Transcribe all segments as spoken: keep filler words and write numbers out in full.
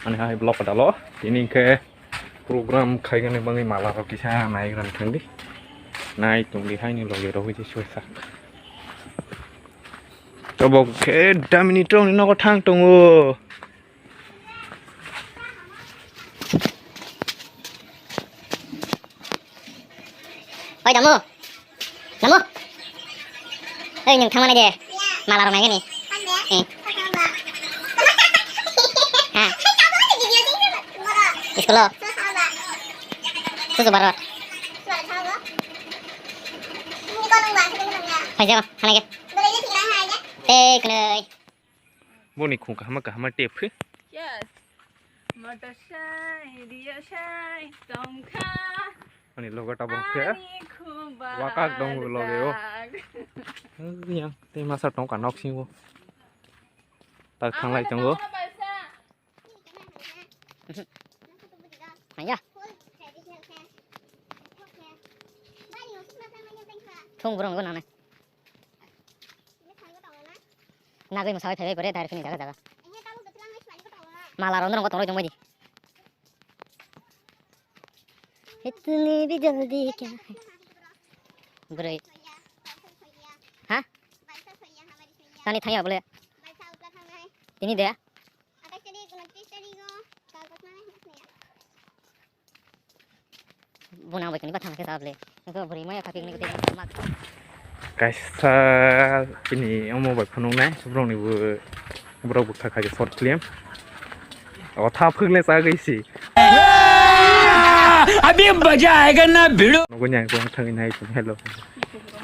Ani hai vlog kadalo. Tini khe program khaigani bangwi mala rok kisa naigra thangdi. Nai tongdi haini loge rogwi je soisak. Tobok khe damini tongni nogo thang tongo. Oi, damu. Damu. Oi, nwng thangmani de. Mala rok naigani. Eh. Ha. School o. Susu barot. Phaisa, hanai ge. Tei kwnwi. Boni khung kahama kahama tep khe. Yes. Motor sai, rio sai, tongkha. Ani logo tabok khe. Ani khung wakak dong loge o. Yang tei masa tongkha nok singo. Tak thanglai tongo. Maya. Thung burung guna nai. Nagwi mwsawai phaibai pore direct phini jaga jaga. Mala rok norok tongwi tongbaidi. Itni bhi jaldi kya hai? Bwrwi. Ha? Tani thangya bole. Tini de. Buna bai kani bathang khe sable. Nokho bwrwi maya khapik ni gede mak. Kaisa bini omo bai phunuknai borokni bo borok bwkha khaikhe short film. O tha phwkle chagwi si. Abhi maza aayega na bhidu. Nogo nyang kong thangwi nai hello.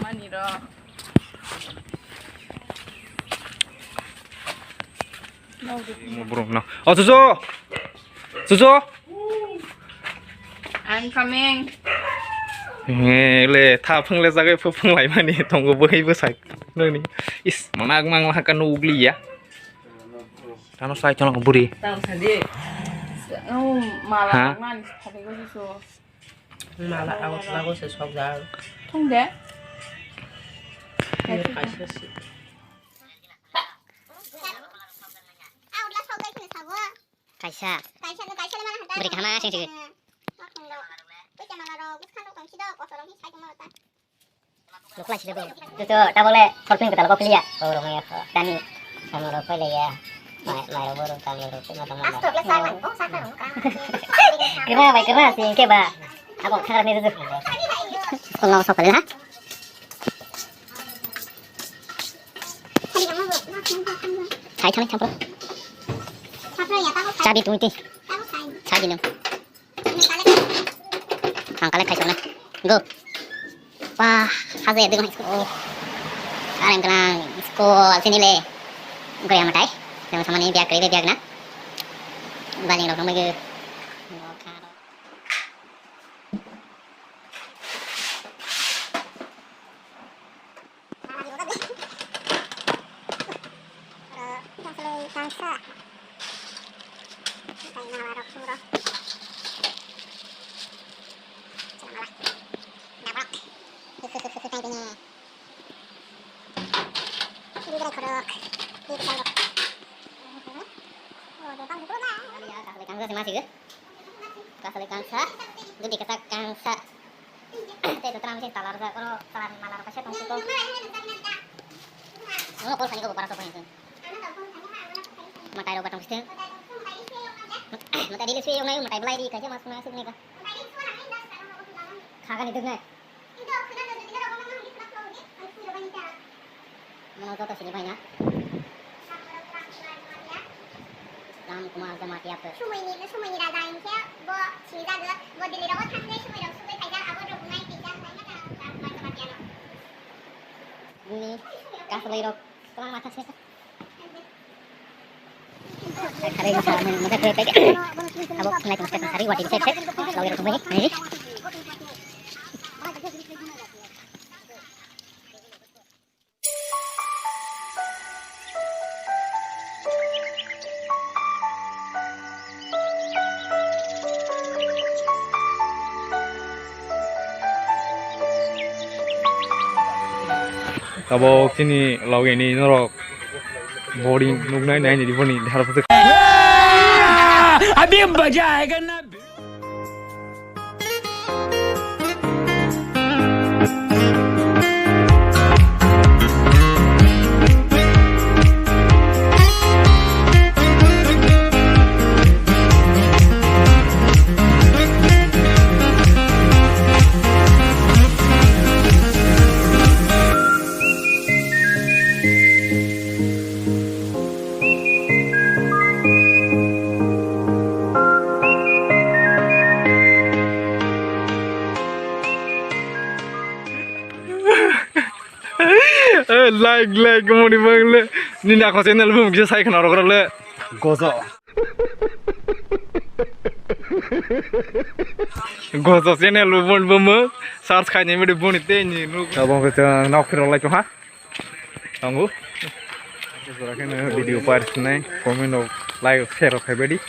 Mani ro. Borok no. O chuchu. Chuchu. I'm coming. He le tha phung le jagai phu phung lai mani tongo bwhi bwsai. Noni. Is manak mang la ka nugli ya. Tano sai tono buri. Tang sadi. Oh, mala. Ha? Mani sadi ko chuchu. Mala out lago se sok jal. Thung de. Ini kaisa si. Kaisa. Bwrwi kahama sing sigi. Nukla sila bo. Tutu tabole sorping kwtal kok liya. Oh, rong ya. Tani. Sama rok pai liya. Mai, mai rok borok tang rok ma tang ma. Kena bai kena sing ke ba. Abo khara ni tutu. Kau ngau sok kali ha? Sai thang thang pro. Chabi tungti. Chabi nung. Ang kale khai sokna. Go. Wah, haje de school. Areng kelang school sini le. Gaya matai. Yang sama ni biak kiri biak na. Baling rok nang magi. Oro kansle kangsa. Tei nala rok sumro. Chwla mala. Nabrak. Hwkhe hwkhe hwkhe tei bini. Bini berai khorok. Bini bwsai rok. Kansle kangsa se ma sige. Kasalai kangsa, dudi kasak kangsa. Tei to tram se talar sa koro, talar malar kaisa tong siko. Ano kol khani ko para so khani. Matai rok batang sitheng. Matai dili sui yong nai, matai belai di kaisa mas nai sik nai ka. Kha kani duk nai. Mono joto sini bai na. Ram Kumar Jamatia pe. Sumoini, sumoini raja hinkhe bo sini jago, bo Delhi rogo thangwi sumoi rok sugwi phaijak, abo rok bungai twijak, bai mata Ram Kumar Jamatia no. Bini kasalai rok twlang ma thasne. Kharwi masa mani mata kharwi peke. Abo khnai tong sek kharwi wati sek sek. Logi rok bai nai. Abo chini loge ni norok body nuknai nai ni boni dhara phutuk. भी मजा आएगा ना। Like, like, moni bang le. Nini ako channel bumung kisa sai khna rok le. Gozo. Gozo channel bumung bumung search khai ni mede buni te ni nuk. Tabang ke chang nok phiro lai to ha. Tangu. Sura ke video par sinai comment o like share khai bedi.